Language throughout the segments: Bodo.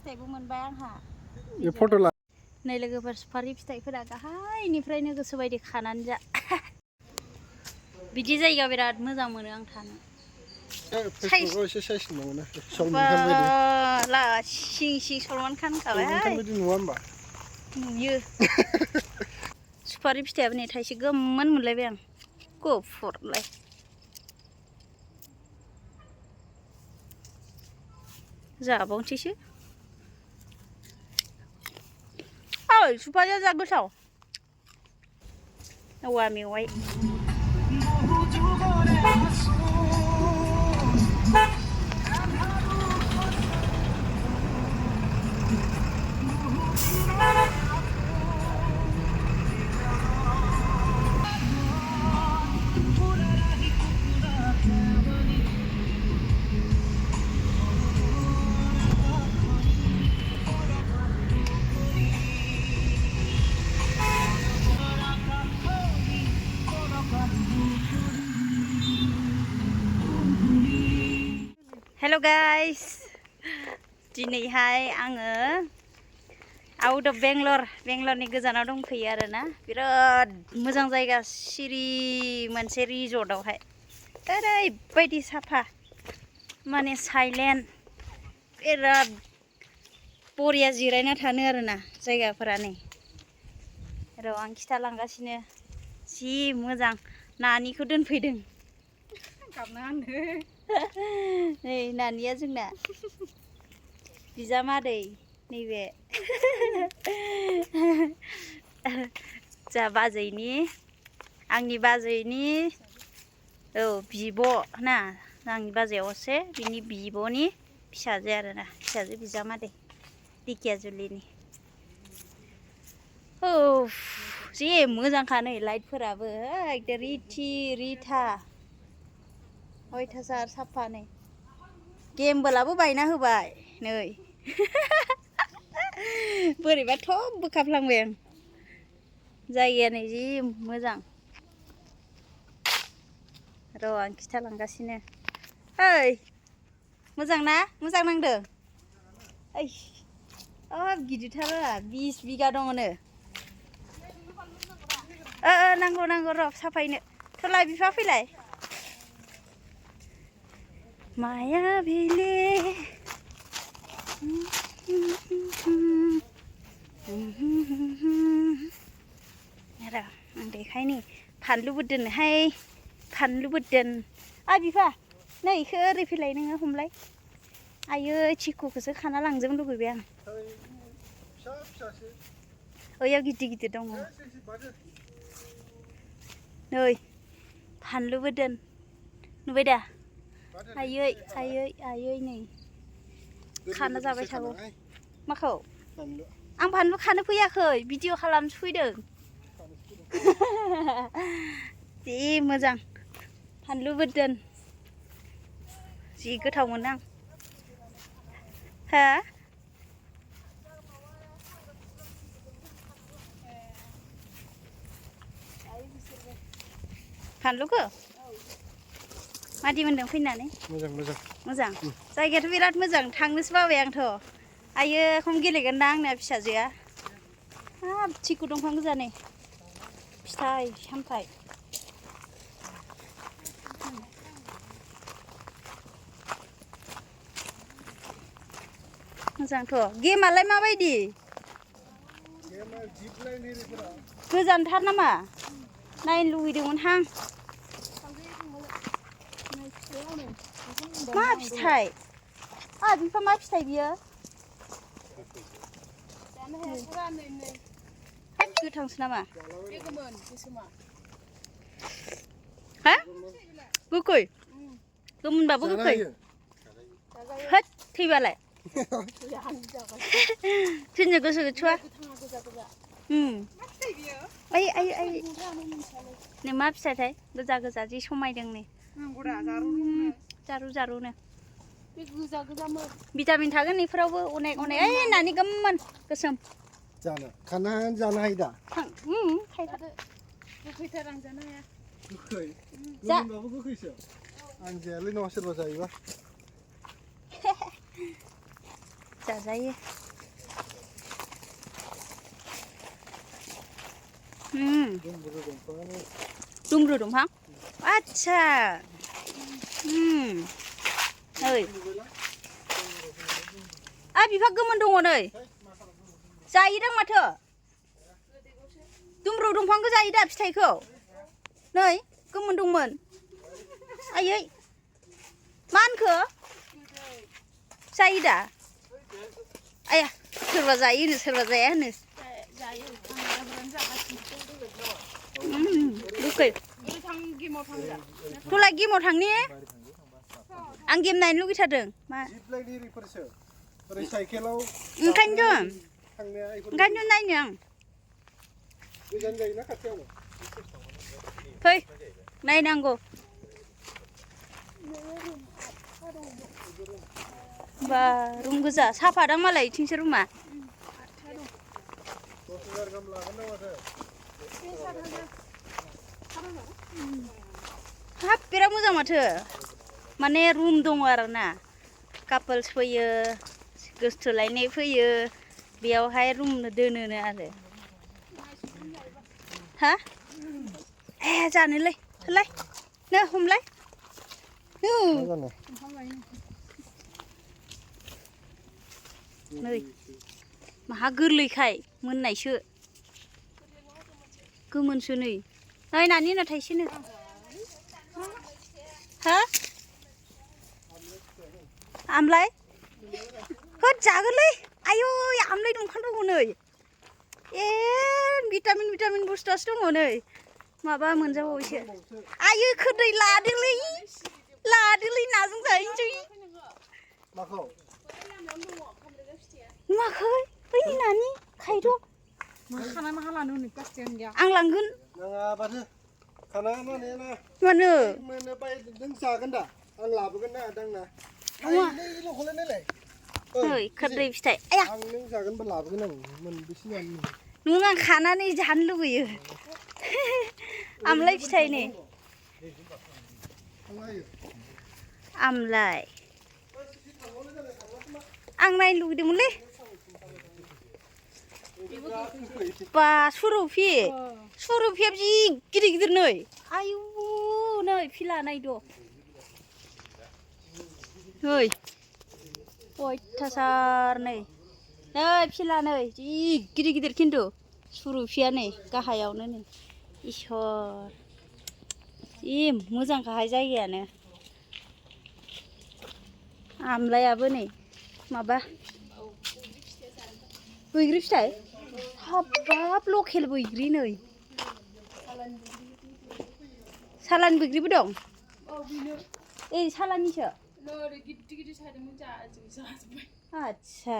फिथाइबो मोनबाय आंहा बे फट' ला नै लोगोफोर सुपारि फिथाइफोरा गाहायनिफ्रायनो गोसो बायदि खानानै जा बिदि जायगायाव बिराद मोजां मोनो आं थानो फेसबुकआव एसे साइज नुनो सिं सिं सलमान खान खाबाय बायदि नुवा होमबा नुयो सुपारि फिथाइयाबो नै थाइसे गोमोन मोनलायबाय आं गुफुरलाय जाबावनोसैसो ओइ सुपारिया जा गोथाव औवा मेवाइ हेलो गाइस दिनैहाय आङो आउट अफ बेंगलरनि गोजानाव दंफैयो आरोना बिराद मोजां जायगा सिरि मोनसे रिजर्टआवहाय ओरैबायदि साफा माने साइलेन्ट बिराद बरिया जिरायना थानो आरोना जायगाफोरा नै र' आं खिथालांगासिनो जि मोजां नानिखौ दोनफैदों नै नानिया जोंना बिजामादै नैबे जा बाजैनि आंनि बाजैनि औ बिब' ना आंनि बाजैया असे बिनि बिब'नि फिसाजो आरोना फिसाजो बिजामादै दिखियाजुलिनि औ जे मोजांखा नै लाइटफोराबो एकदम रिथि रिथा अयथासार साफा नै गेमबोलाबो बायना होबाय नै बोरैबा थब बोखाफ्लांबाय आं जायगाया नै जि मोजां र' आं खिथालांगासिनो ओइ मोजां ना मोजां नांदों ओइ गिदिरथार 20 बिगा दङनो नांगौ र' साफायनो थ'ला बिफा फैलाय माया बिले र' आं देखायनि फानलुबो दोननोहाय फानलुबो दोन बिफा नै इखौ ओरै फैलाय नोङो हमलाय आयै चिकुखौसो खाना लांजोबनो लुगैबाय आं ओइयाव गिदिर गिदिर दङ नै फानलुबो दोन नुबाय दा आयै आयै आयै नै खाना जाबाय थागौ माखौ आं फानलु खानो फैयाखै भिडिअ खालामनोसो फैदों जि मोजां फानलुबो दोन जि गोथाव मोनो आं हा फानलुखौ मादि मोनदों फैनानै मोजां जायगायाथ' बिराद मोजां थांनोसो बाबाय आंथ' आयो खम गेलेगोन ना आंना फिसाजोआ हाब चिकु दंफां गोजा नै फिथाइ सामथाइ मोजांथ' गेमालाय माबायदि गोजानथार नामा नायनो लुगैदोंमोन हां मा फिथाइ बिफा मा फिथाइ बियो गोथांसो नामा हा गोखै गोमोनबाबो गोखै होद थैबालाय थैनो गोसो गैथ'आ ओइ नै मा फिथाइथाय गोजा गोजा जि समायदों नै जारुनो भिटामिन थागोन इफोरावबो अनेक ओइ नानि गोमोन गोसोम खाना जानो हायो दा गोखैथार आं जानो हाया गोखै गोमोनबाबो गोखैसो आं जायालै नङा सोरबा जायोबा जाजायो दुमब्रु दंफां आच्छा ओइ बिफां गोमोन दङ नै जायोदां माथो दुमब्रु दंफांखौ जायो दा फिथाइखौ नै गोमोन दंमोन आयै मा होनखो जायो दा आया सोरबा जायो सोरबा जाया होनो गोखै थलाय गेमाव थांनि आं गेम नायनो लुगैथारदों मा ओंखायनोथ' नायनो आं फै नायनांगौ बा रुम गोजा साफादां मालाय इथिंसो रुमा हाब बिराद मोजां माथो माने रुम दङ आरोना कापोल्स फैयो गोसथोलायनाय फैयो बेयावहाय रुम दोनोनो आरो हा जानोलै होलाय नो हमलाय नै माहा गोरलैखाय मोननायसो गोमोनसो नै नै नानि ना थाइसेनो हा आमलाय होद जागोनलै आयौ आमलाय दंफां दङ नै ए भिटामिन बुस्थुआसो दङ नै माबा मोनजाबावैसो आयै खोरदै लादोलै नाजों जाहैनोसै नुवाखै बै नानि खायद' आं लांगोन मानो जागोन दा आं लाबोगोन ना दांना नै खोरदै फिथाइ आया आं नों जागोनबा लाबोगोन आं मोनबेसे जानो नों आं खानानै जानो लुबैयो आमलाय फिथाइ नै आमलाय आं नायनो लुगैदोंमोनलै बा सुरुफिया जि गिदिर गिदिर नै आयु नै फिला नायद' नै अयथासार नै फिला नै जि गिदिर गिदिर खिन्थु सुरुफिया नै गाहायावनो नै इसर जि मोजांखाहाय जायगायानो आमलायाबो नै माबा बैग्रि फिथाइ हाबाब लकेल बैग्रि नै सालान बैग्रिबो दं ए सालाननिसो आच्छा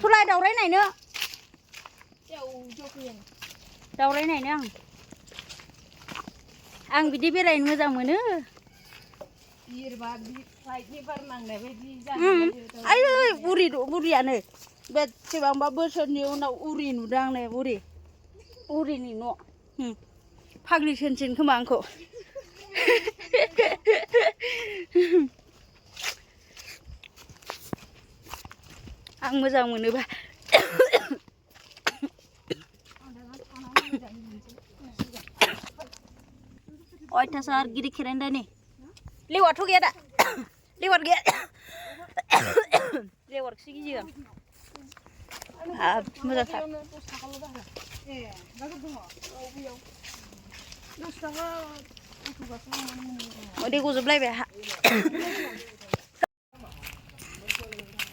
थलाय दावराय नायनो आं बिदि बेरायनो मोजां मोनो आयै बुरियानो बेसेबांबा बोसोरनि उनाव उरि नुदों आं नै उरिनि न' फाग्लिसो होनसिगोन खोमा आंखौ आं मोजां मोनोबा अयथासार गिदिर खेरेन्दाय नै लेवारथ' गैया दा लेवार गैया लेवारखौसो गियो आं मोजांथार उदै गजोबलायबाय आंहा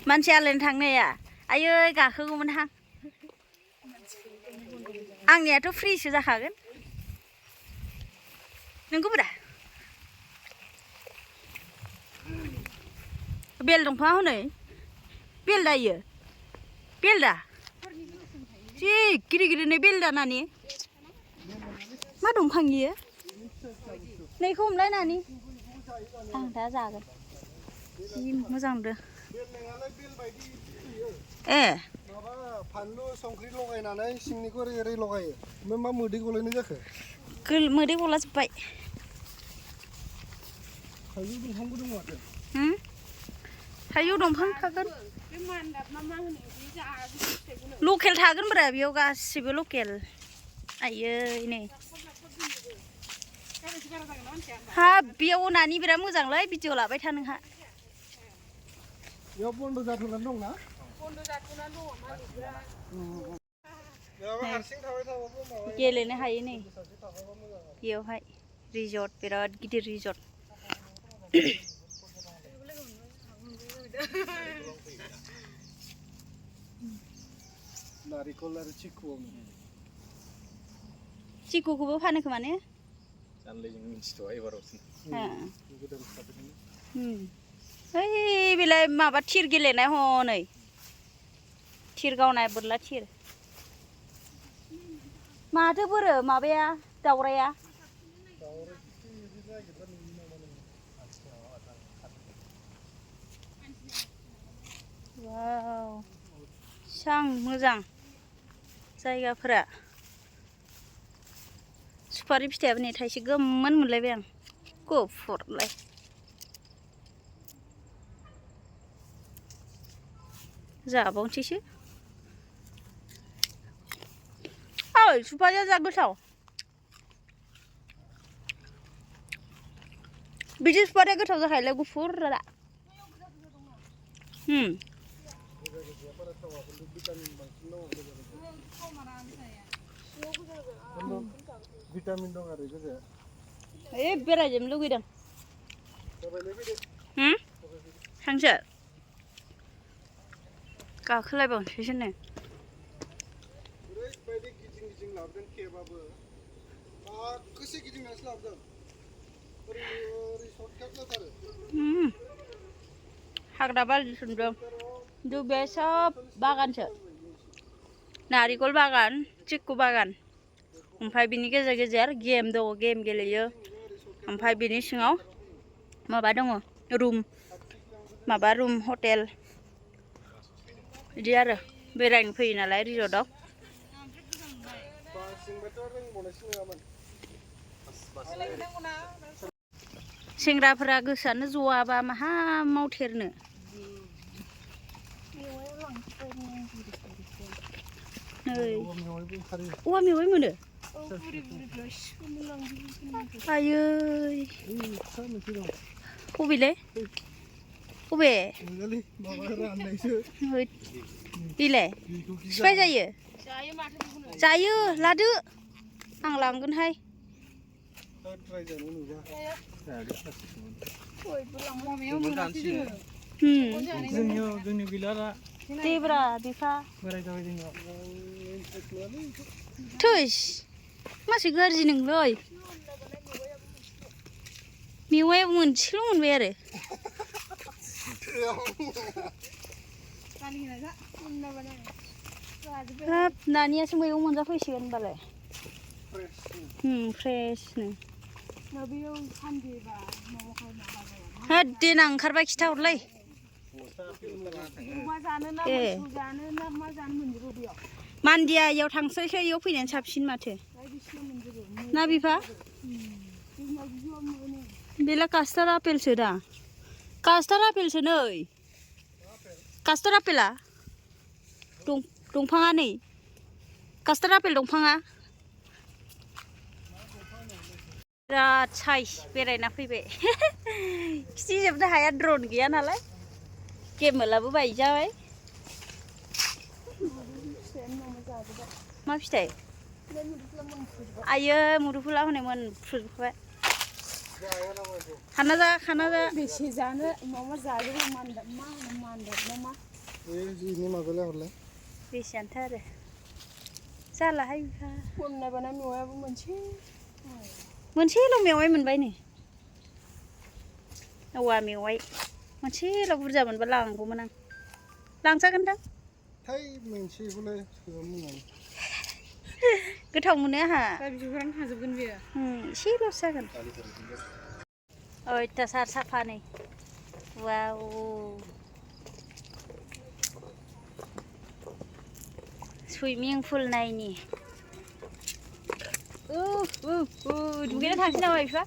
मानसि आलायनो थांनाया आयै गाखोगौमोनहां आंनियाथ' फ्रिसो जाखागोन नोंगौबो दा बेल दंफां हनै बेल दायो बेल दा जि गिदिर गिदिरनो बेल दा नानि मा दंफां इयो नैखौ हमलाय नानि आं दा जागोन जि मोजां नुदों ए फानलु संख्रि लगायनानै सिंनिखौ ओरै ओरै लगायो ओमफ्राय मा मोदै गलायनाय जाखो मोदै गलाजोब्बाय थाइजौ दंफांबो दं माथो थाइजौ दंफां थागोन लकेल थागोन ब्रा बेयाव गासिबो लकेल आयै नै हाब बेयाव नानि बिराद मोजांलै भिडिअ लाबाय था नोंहा बेयाव बन्द जाथ'नानै दंना गेलेनो हायो नै बेयावहाय रिजर्ट बिराद गिदिर रिजर्ट नारिखल आरो चिकुखौबो फानो खोमा ने जानलै जों मिथिथ'आ एबारावसो ओइ बेलाय माबा थिर गेलेनाय हनै थिर गावनाय बोरला थिर माथो बोरो माबाया दावराया वाव सां मोजां जायगाफोरा सुपारि फिथाइयाबो नै थाइसे गोमोन मोनलायबाय आं गुफुरलाय जाबावनोसैसो ओइ सुपारिया जा गोथाव बिदि सुपारिया गोथाव जाखायोलै गुफुर रा भिटामिन दं आरो गोजा ए बेरायजोबनो लुगैदों थांसो गाखोलायबावनोसैसो नै ओरैबायदि गिदिं गिदिं लाबोदों केबाबो माखौसो गिदिंनानैसो लाबोदों ओरै सर्टकाट जाथारो हाग्रा बारि सोमदों बे सब बागानसो नारिखल बागान चिक्कु बागान ओमफ्राय बिनि गेजेर गेजेर गेम दङ गेम गेलेयो ओमफ्राय बिनि सिङाव माबा दङ रुम माबा रुम हटेल बिदि आरो बेरायनो फैयो नालाय रिजर्टआव सेंग्राफोरा गोसोआनो जवाबा माहा मावथेरनो औवा मेवाइ मोनो आयै बबेलै बबे बेलाय सिफाय जायो जायो लादो आं लांगोनहाय जोंनि बिलारा देब्रा बिफा बोराय जाबाय जोंनियाव थैस मासे गाज्रि नोंलै मेवाया मोनसेल' मोनबाय आरो हाब नानियासो मैगं मोनजाफैसिगोन होनबालाय फ्रेशनो होद देनां ओंखारबा खिथाहरलै मान्दिया इयाव थांसैसो इयाव फैनानै साबसिन माथो ना बिफा बेला कास्टार्ड आपेलसो दा कास्टार्ड आपेलसो नै कास्टार्ड आपेला दंफाङा नै कास्टार्ड आपेल दंफाङा बिराद साइज बेरायना फैबाय खिथिजोबनो हाया ड्रन गैया नालाय केमेलाबो बायजाबाय मा फिथाइ आयो मुदुफुला हनै मोनफ्रुजोबबाय खाना जा बेसे जानो माबा जाजोबो मानदाब मा होनो मानदाब ना मा बेसेयानोथ' आरो जालाहाय बिफा खननायबाना मेवायाबो मोनसेल' मेवाइ मोनबाय नै औवा मेवाइ मोनसेल' बुरजा मोनबा लांगौमोन आं लांजागोनदां गोथाव मोनो आंहा थांजोबगोन बेयो एसेल'सो जागोन अयथासार साफा नै वाव सुइमिं पुल नायनि दुगैनो थांसै नामा बिफा?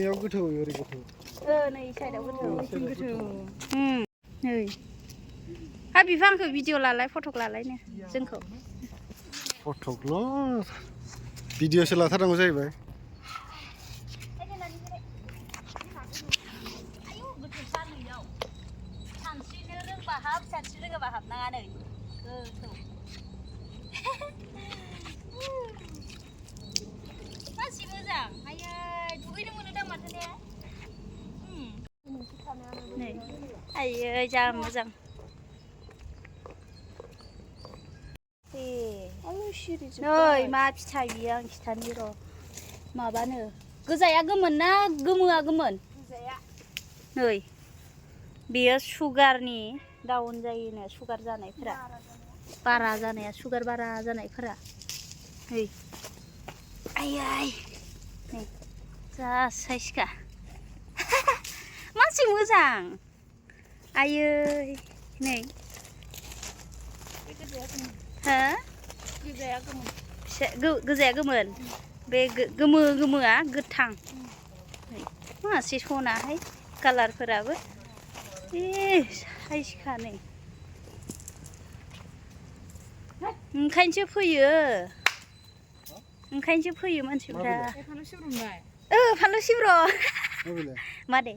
याव गोथौ ओरै गोथौ नै साइडआव गोथौ नै हा बिफांखौ भिडिअ लालाय फटक लालायनो जोंखौ फटकल' भिडिअसो लाथारनांगौ जाहैबाय सानस्रिनो रोंबा हाब सानस्रि रोङाबा हाबनाङा नै गोथौ मासि मोजां आयै दुगैनो मोनो दां माथो ने नै आयै जा मोजां नै मा फिथाइ बियो आं खिथानि र' माबानो गोजाया गोमोन ना गोमोआ गोमोन नै बेयो सुगारनि डाउन जायोनो सुगार जानायफोरा बारा जानाया सुगार बारा जानायफोरा नै आयै नै जा साइसखा मानसि मोजां आयै नै हो गोजाया गोमोन बे गोमोआ गोथां मासे सनाहाय कालारफोराबो साइसखा नै ओंखायनोसो फैयो मानसिफ्रा फानलु सिब्र' मा दे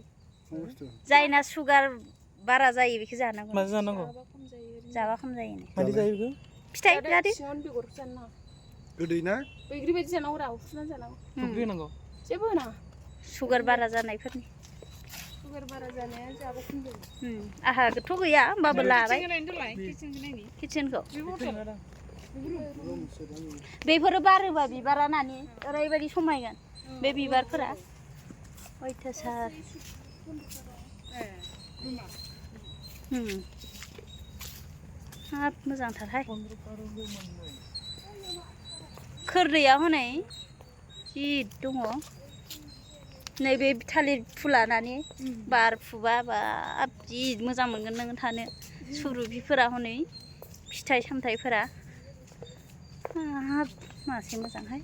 जायना सुगार बारा जायो बेखौ जानांगौ जाबा खम जायो फिथाइ जादो गोदै ना बैग्रि बायदि जानांगौ रा उखुनानै जानांगौ जेबो होनाङा सुगार बारा जानायफोरनि सुगार बारा जानाया जाबा खम जायो आहाथ' गैया होमबाबो लाबाय किटसेनखौ बेफोरो बारोबा बिबारा नानि ओरैबायदि समायगोन बे बिबारफोरा अयथासार हाब मोजांथारहाय खोरदैया हनै जि दङ नैबे थालिर फुला नानि बार फुबा बाब जि मोजां मोनगोन नों थानो सुरुबिफोरा हनै फिथाइ सामथाइफोरा हाब मासे मोजांहाय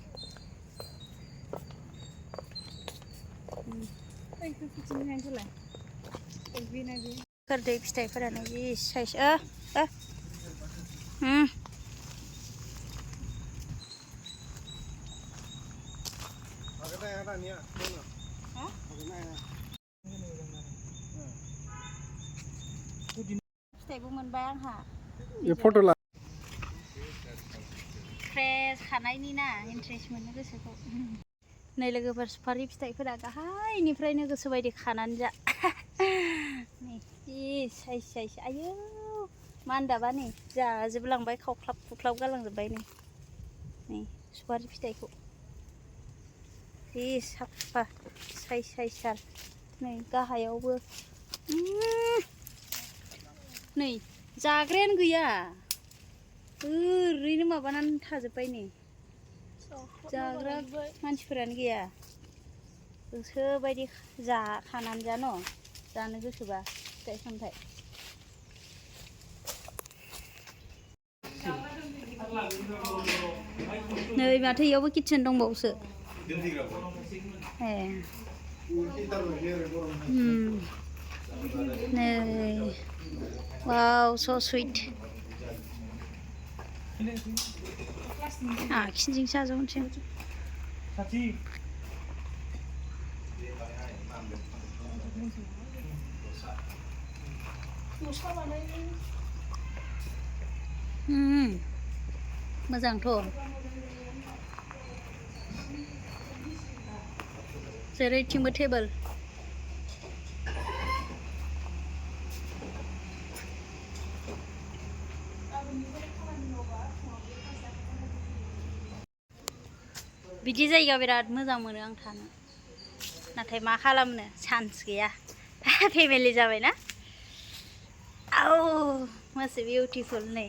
खोरदै फिथाइफोरानो जि साइस फिथाइबो मोनबाय आंहा फट' ला फ्रेस खानायनि ना इन्ट्रेस्ट मोनो गोसोखौ नै लोगोफोर सुपारि फिथाइफोरा गाहायनिफ्रायनो गोसोबायदि खानानै जा नै जि साइस आयौ मान्दाबा नै जाजोबलांबाय खावख्लाब खुख्लाब गालांजोब्बाय नै सुपारि फिथाइखौ जि साफा साइसार नै गाहायावबो नै जाग्रायानो गैया ओरैनो माबानानै थाजोब्बाय नै जाग्रा मानसिफोरानो गैया गोसोबायदि खानानै जा न' जानो गोसोबा फिथाइ सामथाइ नै माथो इयावबो किटसेन दंबावोसो ए नै वाव स' सुइट आखिजोंसो आजावनोसै मोजांथ' जेरैथिंबो टेबोल बिदि जायगायाव बिराद मोजां मोनो आं थानो नाथाय मा खालामनो चान्स गैया फेमिलि जाबायना औ मासे बिउटिफुल नै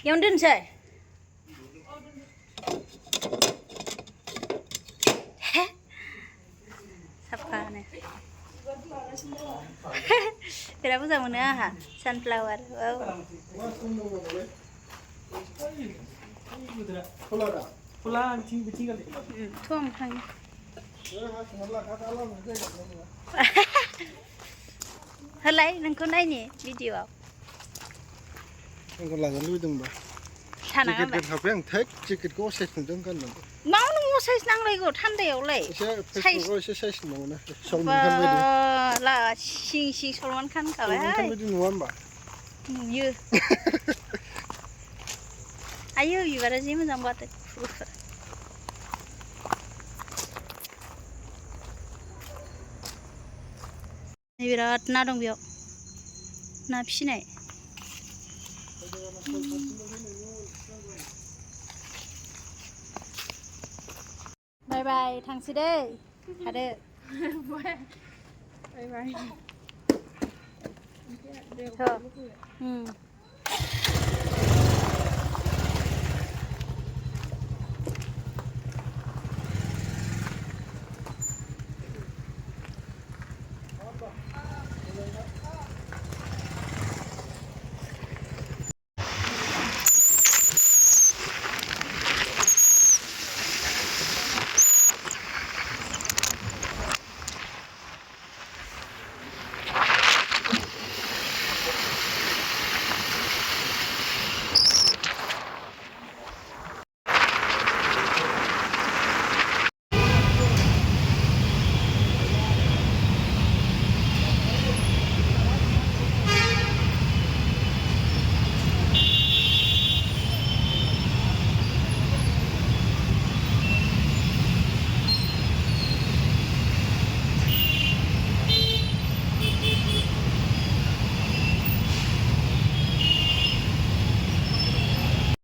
बेयावनो दोनसै साफानो बिराद मोजां मोनो आंहा सानफ्लावार औ Pula biting kali. थुआं थाङो होलाय नोंखौ नायनि भिडिअआव आंखौ लाजानो लुबैदोंबा थानाङा जेकेट गानखाबाय आं थैद जेकेटखौ असाइस नुदों गाननांगौ माव नों साइज नांलायगौ थान्दायावलाय एसे फेसबुकआव एसे साइज नुबावो सलमान खान बायदि ला सिं सिं सलमान खान खाबाय सलमान खान बायदि नुवा होमबा नुयो आयौ बिबारा जि मोजां बारदों गुफुर बिराद ना दं बेयाव ना फिसिनाय बाय बाय थांसै दै थादो बाय बाय थ'